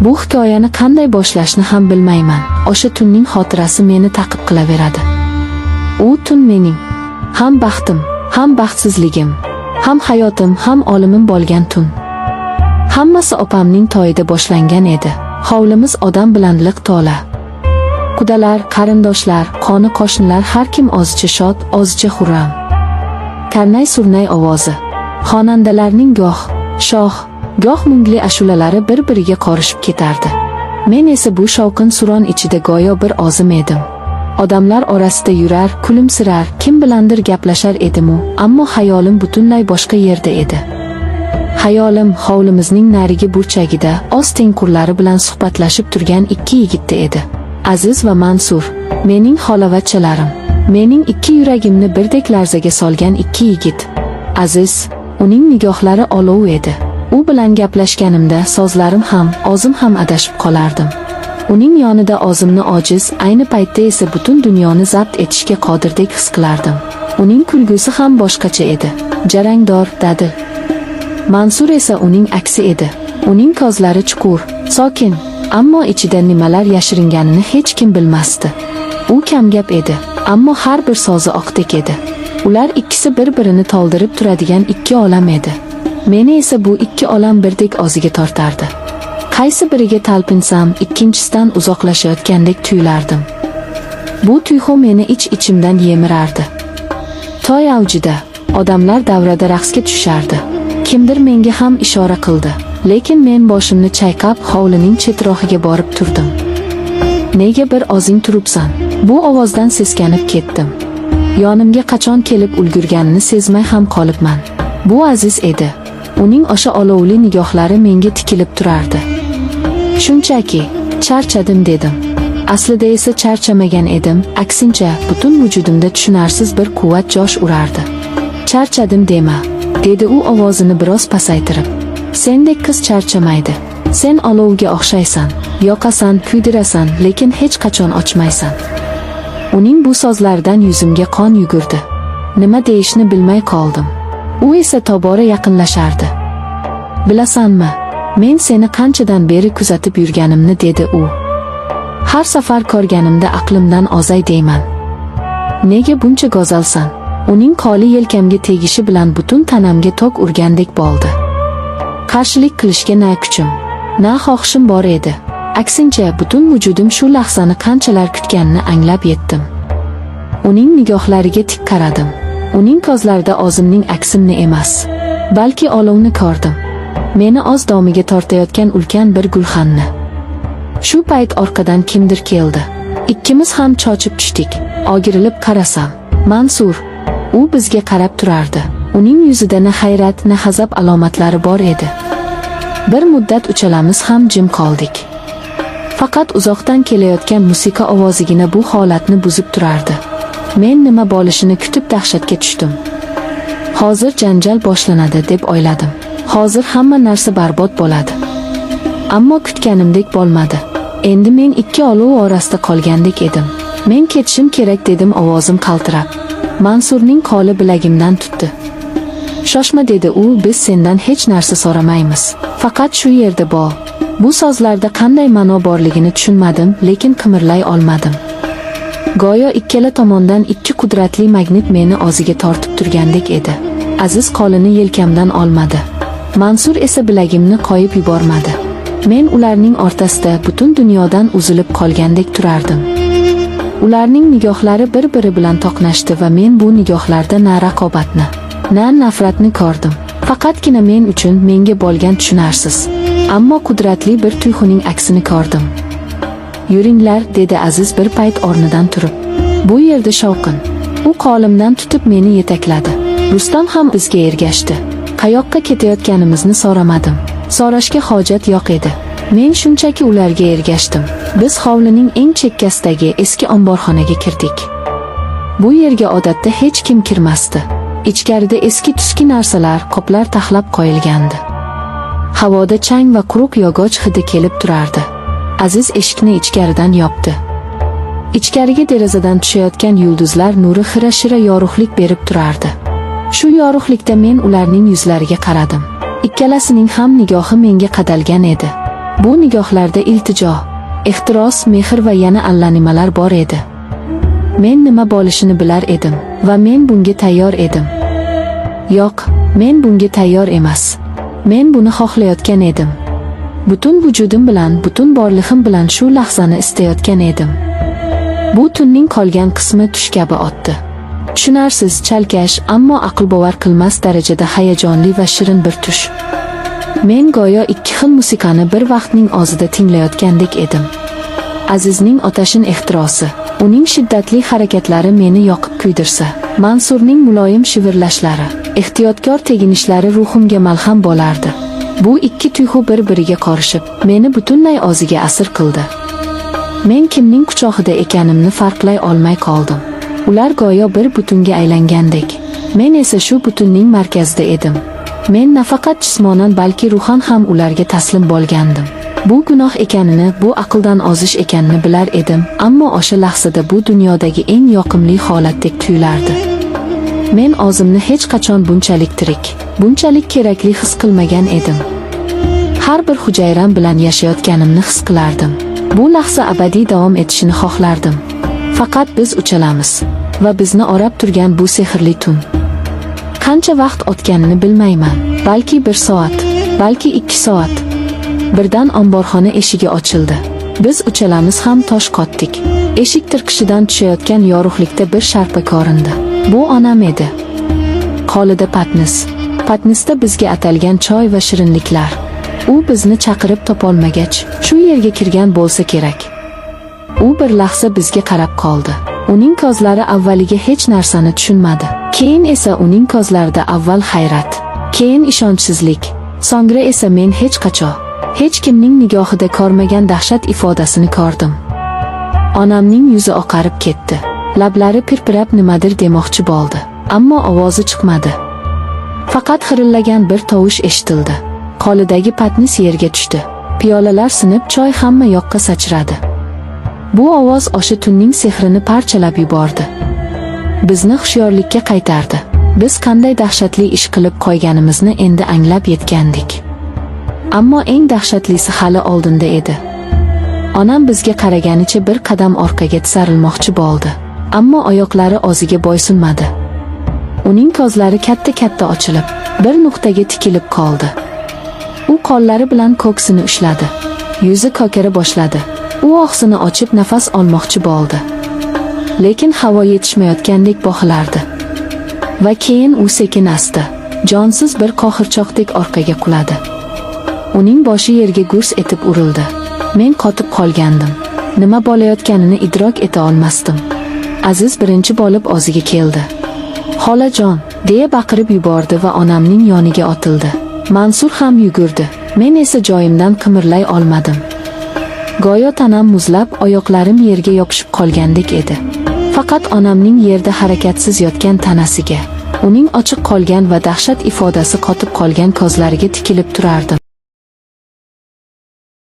Bu hikoyani qanday boshlashni ham bilmayman. O'sha tunning xotirasi meni ta'qib qilaveradi. U tun mening ham baxtim, ham baxtsizligim, ham hayotim, ham olimim bo'lgan tun. Hammasi opamning to'yida boshlangan edi. Hovlimiz odam bilan liq to'la. Qudalar, qarindoshlar, qoni qo'shnilar, har kim o'zicha shod, o'zicha xurram. Karnay-surnay ovozi, xonandalarning goh shoh, goh mungli ashulalari bir-biriga qorishib ketardi. Men esa bu shovqin suron ichida go'yo bir o'zim edim. Odamlar orasida yurar, kulimsirar, kim bilandir gaplashar edimu, ammo xayolim butunlay boshqa yerda edi. Xayolim hovlimizning narigi burchagida o'z tengqurlari bilan suhbatlashib turgan ikki yigitda edi. Aziz va Mansur, mening xolavachchalarim, mening ikki yuragimni birdek larzaga solgan ikki yigit. Aziz, uning nigohlari olov edi. U bilan gaplashganimda so'zlarim ham, o'zim ham adashib qolardim. Uning yonida o'zimni ojiz, ayni paytda esa butun dunyoni zabt etishga qodirdek his qilardim. Uning kulgusi ham boshqacha edi. Jarangdor, dadil. Mansur esa uning aksi edi. Uning ko'zlari chuqur, sokin, ammo ichida nimalar yashiringanini hech kim bilmasdi. U kamgap edi, ammo har bir so'zi oqdek edi. Ular ikkisi bir-birini to'ldirib turadigan ikki olam edi. Meni esa bu ikki olam birdek o'ziga tortardi. Qaysi biriga talpinsam, ikkinchisidan uzoqlashayotgandek tuyulardim. Bu tuyg'u meni ich-ichimdan yemirardi. To'y avjida odamlar davrada raqsga tushardi. Kimdir menga ham ishora qildi, lekin men boshimni chayqab hovlining chetrog'iga borib turdim. "Nega bir o'zing turibsan?" Bu ovozdan seskanib ketdim. Yonimga qachon kelib ulgurganini sezmay ham qolibman. Bu Aziz edi. Uning o'sha olovli nigohlari menga tikilib turardi. "Shunchaki charchadim", dedim. Aslida esa charchamagan edim, aksincha butun vujudimda tushunarsiz bir quvvat jo'sh urardi. "Charchadim dema", dedi u ovozini biroz pasaytirib. "Sendek qiz charchamaydi. Sen olovga o'xshaysan, yoqasan, kuydirasan, lekin hech qachon o'chmaysan." Uning bu so'zlaridan yuzimga qon yugurdi. Nima deyishni bilmay qoldim. U esa tobora yaqinlashardi. "Bilasanmi, men seni qanchadan beri kuzatib yurganimni", dedi u. "Har safar ko'rganimda aqlimdan ozay deyman. Nega buncha go'zalsan?" Uning qo'li yelkamga tegishi bilan butun tanamga tok urgandek bo'ldi. Qarshilik qilishga na kuchim, na xohishim bor edi. Aksincha, butun vujudim shu lahzani qanchalar kutganini anglab yetdim. Uning nigohlariga tik qaradim. Uning ko'zlarida o'zimning aksimni emas, balki olovni ko'rdim. Meni o'z domiga tortayotgan ulkan bir gulxanni. Shu payt orqadan kimdir keldi. Ikkimiz ham chochib tushdik. O'girilib qarasam, Mansur. U bizga qarab turardi. Uning yuzida na hayrat, na g'azab alomatlari bor edi. Bir muddat uchalamiz ham jim qoldik. Faqat uzoqdan kelayotgan musiqa ovozigina bu holatni buzib turardi. Men nima bo'lishini kutib dahshatga tushdim. Hozir janjal boshlanadi deb o'yladim. Hozir hamma narsa barbod bo'ladi. Ammo kutganimdek bo'lmadi. Endi men ikki olov orasida qolgandek edim. "Men ketishim kerak", dedim ovozim qaltirab. Mansurning qo'li bilagimdan tutdi. "Shoshma", dedi u, "biz sendan hech narsa so'ramaymiz. Faqat shu yerda bo'l." Bu so'zlarda qanday ma'no borligini tushunmadim, lekin qimirlay olmadim. Go'yo ikkala tomondan ikki qudratli magnit meni o'ziga tortib turgandek edi. Aziz qo'lini yelkamdan olmadi. Mansur esa bilagimni qo'yib yubormadi. Men ularning o'rtasida butun dunyodan uzilib qolgandek turardim. Ularning nigohlari bir-biri bilan to'qnashdi va men bu nigohlarda na raqobatni, na nafratni ko'rdim. Faqatgina men uchun, menga bo'lgan tushunarsiz, ammo qudratli bir tuyg'uning aksini ko'rdim. "Yuringlar", dedi Aziz bir payt o'rnidan turib. "Bu yerda shovqin." U qo'limdan tutib meni yetakladi. Rustam ham bizga ergashdi. Qayoqqa ketayotganimizni so'ramadim. So'rashga hojat yo'q edi. Men shunchaki ularga ergashdim. Biz hovlining eng chekkasidagi eski omborxonaga kirdik. Bu yerga odatda hech kim kirmasdi. Ichkarida eski tuski narsalar, qoplar taxlab qo'yilgandi. Havoda chang va quruq yog'och hidi kelib turardi. Aziz eshikni ichkaridan yopdi. Ichkariga derazadan tushayotgan yulduzlar nuri xira-shira yorug'lik berib turardi. Shu yorug'likda men ularning yuzlariga qaradim. Ikkalasining ham nigohi menga qadalgan edi. Bu nigohlarda iltijo, ehtiros, mehr va yana allanimalar bor edi. Men nima bo'lishini bilar edim va men bunga tayyor edim. Yo'q, men bunga tayyor emas. Men buni xohlayotgan edim. Butun vujudim bilan, butun borlig'im bilan shu lahzani istayotgan edim. Bu tunning qolgan qismi tush kabi o'tdi. Tushunarsiz, chalkash, ammo aql bovar qilmas darajada hayajonli va shirin bir tush. Men go'yo ikki xil musiqani bir vaqtning o'zida tinglayotgandek edim. Azizning otashin ehtirosi, uning shiddatli harakatlari meni yoqib kuydirsa, Mansurning muloyim shivirlashlari, ehtiyotkor teginishlari ruhimga malham bo'lardi. Bu ikki tuyg'u bir-biriga qorishib, meni butunlay o'ziga asir qildi. Men kimning quchog'ida ekanimni farqlay olmay qoldim. Ular go'yo bir butunga aylangandek. Men esa shu butunning markazida edim. Men nafaqat jismonan, balki ruhan ham ularga taslim bo'lgandim. Bu gunoh ekanini, bu aqldan ozish ekanini bilar edim, ammo o'sha lahzada bu dunyodagi eng yoqimli holatdek tuyulardi. Men o'zimni hech qachon bunchalik tirik, bunchalik kerakli his qilmagan edim. Har bir hujayram bilan yashayotganimni his qilardim. Bu lahza abadiy davom etishini xohlardim. Faqat biz uchalamiz va bizni orab turgan bu sehrli tun. Qancha vaqt o'tganini bilmayman. Balki bir soat, balki 2 soat. Birdan omborxona eshigi ochildi. Biz uchalamiz ham tosh qotdik. Eshik tirqishidan tushayotgan yorug'likda bir sharpa ko'rindi. Bu onam edi. Qo'lida patnis. Patnisda bizga atalgan choy va shirinliklar. U bizni chaqirib topolmagach, shu yerga kirgan bo'lsa kerak. U bir lahza bizga qarab qoldi. Uning ko'zlari avvaliga hech narsani tushunmadi. Keyin esa uning ko'zlarida avval hayrat, keyin ishonchsizlik, so'ngra esa men hech qachon hech kimning nigohida ko'rmagan dahshat ifodasini ko'rdim. Onamning yuzi oqarib ketdi. Lablari pirpirab nimadir demoqchi bo'ldi, ammo ovozi chiqmadi. Faqat xirillagan bir tovush eshitildi. Qo'lidagi patnis yerga tushdi. Piyolalar sinib, choy hamma yoqqa sachradi. Bu ovoz o'sha tunning sehrini parchalab yubordi. Bizni hushyorlikka qaytardi. Biz qanday dahshatli ish qilib qo'yganimizni endi anglab yetgandik. Ammo eng dahshatlisi hali oldinda edi. Onam bizga qaraganicha bir qadam orqaga tisarilmoqchi bo'ldi. Ammo oyoqlari o'ziga bo'ysunmadi. Uning ko'zlari katta-katta ochilib, bir nuqtaga tikilib qoldi. U qo'llari bilan ko'ksini ushladi. Yuzi kokara boshladi. U og'zini ochib nafas olmoqchi bo'ldi. Lekin havo yetishmayotgandek bo'g'ilardi. Va keyin u sekin asta, jonsiz bir qo'g'irchoqdek orqaga quladi. Uning boshi yerga gurs etib urildi. Men qotib qolgandim. Nima bo'layotganini idrok eta olmasdim. Aziz birinchi bo'lib o'ziga keldi. "Xolajon!" deya baqirib yubordi va onamning yoniga otildi. Mansur ham yugurdi. Men esa joyimdan qimirlay olmadim. Go'yo tanam muzlab, oyoqlarim yerga yopishib qolgandek edi. Faqat onamning yerda harakatsiz yotgan tanasiga, uning ochiq qolgan va dahshat ifodasi qotib qolgan ko'zlariga tikilib turardim.